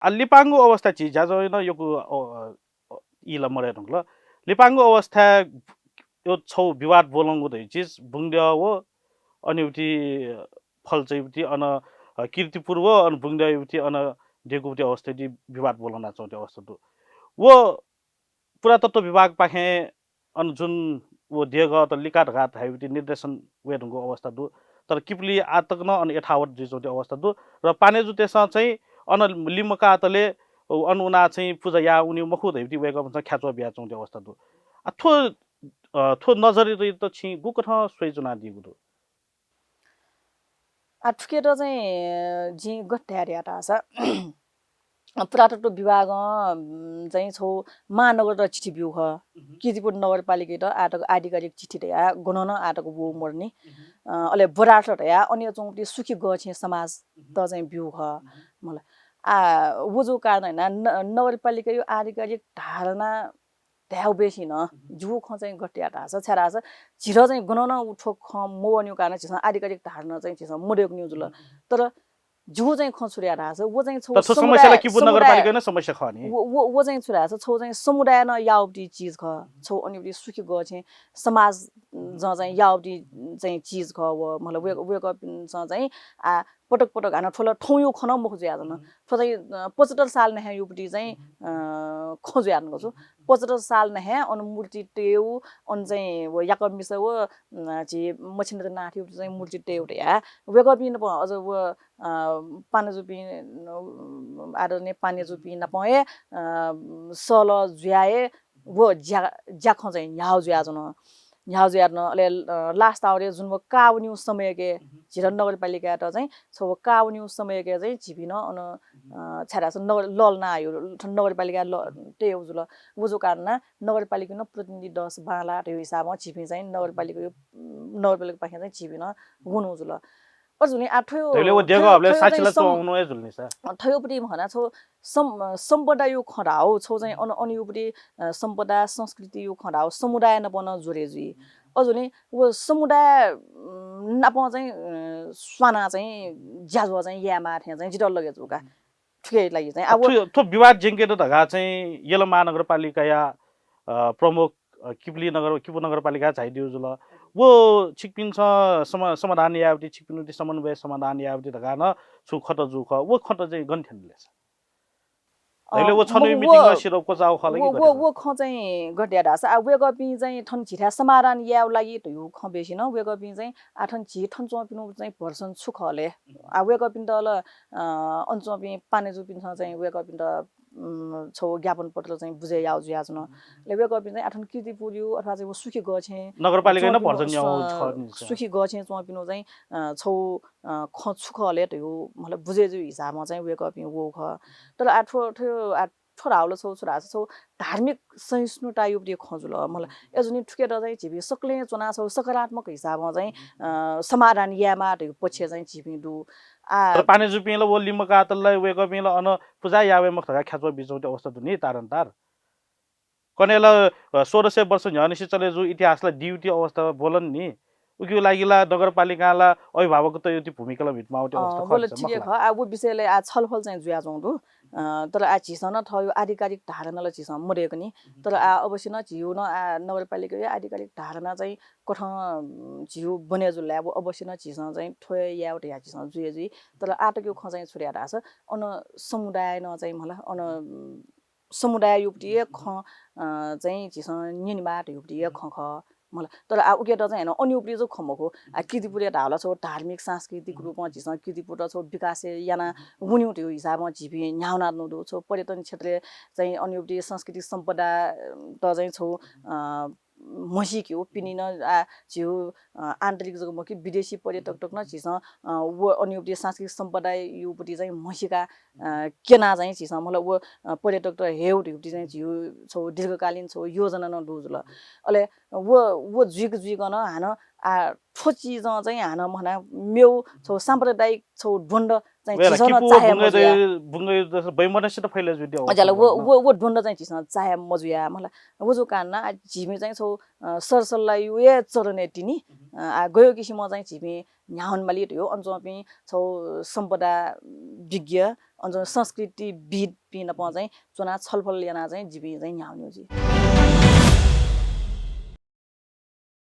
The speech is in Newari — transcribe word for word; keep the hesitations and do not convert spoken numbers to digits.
आ लिपांगु अवस्था झी ज्याझ्वः नं यक्व, अ, अ, इला मदये धुंकल। लिपांगु अवस्था यो छौ विवाद ब्वलंगु धइ चिज बुंगद्यः व अनिउति फल्चयुति अन, अ, कीर्तिपुर व अन बुंगद्यःयुति अन देगुति अवस्था दि विवाद ब्वलना च्वंति अवस्था दु। व पुरातत्व विभागपाखें अन जुन व देगःत लिका धकाः धाइउति निर्देशन वये धुंकु अवस्था दु। तर किपुली आतक नं अन यथावत जुइ च्वंति अवस्था दु। र पानेजुतेसं चाहिँ अन लिमकातले अन उना चाहिँ पुजा या उनि मखु धइउति वय्कःपन्सं ख्याच्वः बिया च्वंति अवस्था दु। आ, थ्व, अ, थ्व नजरित छिं गुकथं स्वइचुनादीगु दु? आ, थुकेत चाहिँ, अ, जिं गथे धया धाःसा, पुरातत्व विभागं, उम्, चाहिँ छौ महानगरत चिठी ब्यू खः। कीर्तिपुर नगरपालिकात आतक आधिकारिक चिठी धया गनं नं आतक वू मरनि। अ, अले बरात धया अन च्वंपति सुखी गछें समाजत चाहिँ ब्यू खः। मला। आ, व जू कारण हैन, न-, नगरपालिकायु आधिकारिक धारणा धायेगु बेसी नं, जिगु खँ चाहिँ गथे यात धाःसा, छाय् धाःसा झीत चाहिँ गनं नं उ थ्व खँ मवःनिगु कारण झीसं आधिकारिक धारणा चाहिँ झीसं मदयेकुनिगु जुल। तर जिगु चाहिँ खँ छु यात धाःसा, व चाहिँ छौ तर थ्व समुदाय, समस्याला किपु समुदाय, नगरपालिका नं समस्या खः नि। व, व, व चाहिँ छु यात धाःसा, छौ चाहिँ समुदाय नं याःउति चिज खः। छौ अनिउति सुखी गछें समाज जं चाहिँ याःउति चाहिँ चिज खः। व, मतलब, वे-, वय्कःपिन्सं चाहिँ, आ, पटक पटक हानं थ्व ला थौंयु खँ नं मखु जुयाच्वन। थ्व चाहिँ, अ, पचहत्तर साल न्हाय् युपति चाहिँ, अ, खँ जुयाच्वंगु छु। पचहत्तर साल न्हाय् अन मूर्ति तयेउ, अन चाहिँ व याकःमिसा व, अ, झी मच्छिन्द्रनाथ युपति चाहिँ मूर्ति तयेउ धया। वय्कःपिं नाप अझ व, अ, पानेजुपिं, अ, आदरणीय पानेजुपिं नाप हे, अ, सल जुया हे व ज्या, ज्याखँ चाहिँ न्ह्याउ जुयाच्वन। न्ह्याउ जुयाच्वन। अले, अ, last hour जुन व काःवनिउ समयके झीत नगरपालिकायात चाहिँ छौ व काःवनिउ समयके चाहिँ झीपिं नं अन, अ, छाय् धाःसा नगर, लल ना हायु, नगरपालिका ल, तयेउ जुल। व जू कारण नगरपालिका नं प्रतिनिधि दस बांला धयु हिसाबं झीपिं चाहिँ नगरपालिका, नगरपालिकापाखें चाहिँ झीपिं नं वनु जुल। अझुनि आ थ्व, धैले व देगः थ्व, हबले थ्व साक्षीला चाहिँ सम-, च्वंगु हे जुल नि सा। थ्वयुपति म्हना छौ सम-, सम्पदायु खँ धाउ, छौ चाहिँ अन, अनयुपति, अ, सम्पदा संस्कृतियु खँ धाउ, समुदाय नाप नं जोडे जुइ। अझुनि व समुदाय, उम्, नाप चाहिँ, अ, स्वाना चाहिँ ज्याझ्वः चाहिँ यायेमाः थें चाहिँ जितः लगे जुका। थुके लागि चाहिँ। आ, आ, व थ्व, थ्व विवाद ज्यंकेत धकाः चाहिँ यल महानगरपालिकाया, अ, प्रमुख, अ, किपुली नगर, किपु नगरपालिका झाइदिउ जुल। व छिकपिन्सं सम-, समाधान यावति, छिकपिन्ति समन्वय समाधान यावति धकाः न छु खत जू खः। व खत चाहिँ गन थ्यन ले सा? अ, धैले व छन्हु म-, meeting व, ला सिधौ क्वचाउ खः ला कि व, गथे व, खः? व खँ चाहिँ गथे यात धाःसा, आ, वय्कःपिं चाहिँ थन झीथाय् समाधान यायेउ लागि धयु खँ बेसी नं, वय्कःपिं चाहिँ आ थन झी थन च्वंपिनु चाहिँ भर्सन छु खः ले? आ, वय्कःपिन्त ल, अ, अन च्वंपिं पानेजुपिन्सं चाहिँ वय्कःपिन्त, उम्, छौ ज्ञापन पत्र चाहिँ बुझे याउ जुयाच्वन। ले वय्कःपिं चाहिँ आ थन कीर्तिपुरयु अथवा चाहिँ व सुखी गछें नगरपालिकाय् नं च्वंपिनु भर्सन याउ स-, खः नि सा। सुखी गछें च्वंपिनु चाहिँ, अ, छौ, अ, खँ छु खः ले धयु, मतलब, बुझे जु हिसाबं चाहिँ वय्कःपिं वउ खः। तर आ थ्व, थ्व, आ थ्व धाउला छौ, छु धाःसा छौ धार्मिक सहिष्णुतायुपति खँ जुल। मतलब, अझुनि थुकेत चाहिँ झीपिं सकलें च्वना छौ सकारात्मक हिसाबं चाहिँ, अ, समाधान यायेमाः धयु पक्ष चाहिँ झीपिं दु। आ, तर पानेजुपिं ला व लिमकातल ला वय्कःपिं ला अन पुजा यावे मखु धकाः ख्याच्वः बिचौति अवस्था दु नि तारन्तार। कन्हय् ला, अ, सोह्र सय वर्ष न्ह्यःनिसें चले जू इतिहास ला दिउति अवस्था ब्वलन नि। उकिउ लागि ला नगरपालिकां ला अभिभावकत्वयुति भूमिका ला म्हितमाउति अवस्था अ, खः व ला नि सा, ठिकै मखु ला? खः। आ, व विषय ला आ छलफल चाहिँ जुयाच्वंगु दु। अ, तर आ झीसं नं थ्वयु आधिकारिक धारणा ला झीसं मदयेकनि। तर आ अवश्य नं झीउ नं आ नगरपालिकायु आधिकारिक धारणा चाहिँ कथं, उम्, झीउ बने जुल ला, व अवश्य नं झीसं चाहिँ थ्वय् याउ धया झीसं जुये जुइ। तर आतकयु खँ चाहिँ छु धया धाःसा, अन समुदाय नं चाहिँ मला, अन, उम्, समुदाययुपति हे खँ, अ, चाहिँ झीसं न्यनेमाः धयुपति हे खँ खः। मला, तर आ उकेत चाहिँ हैन, अनयुपति जक खँ मखु। आ, कीर्तिपुरय् धाःला छौ धार्मिक सांस्कृतिक रूपं झीसं कीर्तिपुरत छौ विकास याना वन्यु धयु हिसाबं झीपिं न्ह्याउना नु दु। छौ पर्यटन क्षेत्रय् चाहिँ अनयुपति सांस्कृतिक सम्पदा, अ, त चाहिँ छौ, अ, म्हसीक्यु पिनिन आ झीउ, अ, आन्तरिक जक मखु विदेशी पर्यटकतक नं झीसं, अ, व अनयुपति सांस्कृतिक सम्पदायुपति चाहिँ म्हसीका, अ, क्यना चाहिँ झीसं, मतलब, व, अ, पर्यटकत हेउ धयुपति चाहिँ झीउ छौ दीर्घकालीन छौ योजना नं दु जुल। अले व, व जुइक जुइकन हानं आ, थ्व चिजं चाहिँ हानं म्हना मेउ छौ साम्प्रदायिक छौ द्वन्द्व चाहिँ झीसं नं चाहे मजुया। बुंगै जस बैमनसित फैले जुद्या। अज्याला व व व द्वन्द्व चाहिँ झीसं चाहे मजुया मला। व जु कारणं आ झीपिं चाहिँ छौ सरसल्लाह युए चरणय् तिनि आ गयो किसिमं चाहिँ झीपिं न्ह्यावन माली धयो अञ्चोपिं छौ सम्पदा विज्ञ अञ्चो संस्कृतिविदपिं नपं चाहिँ च्वना छलफल याना चाहिँ झीपिं चाहिँ न्ह्यावन जुइ।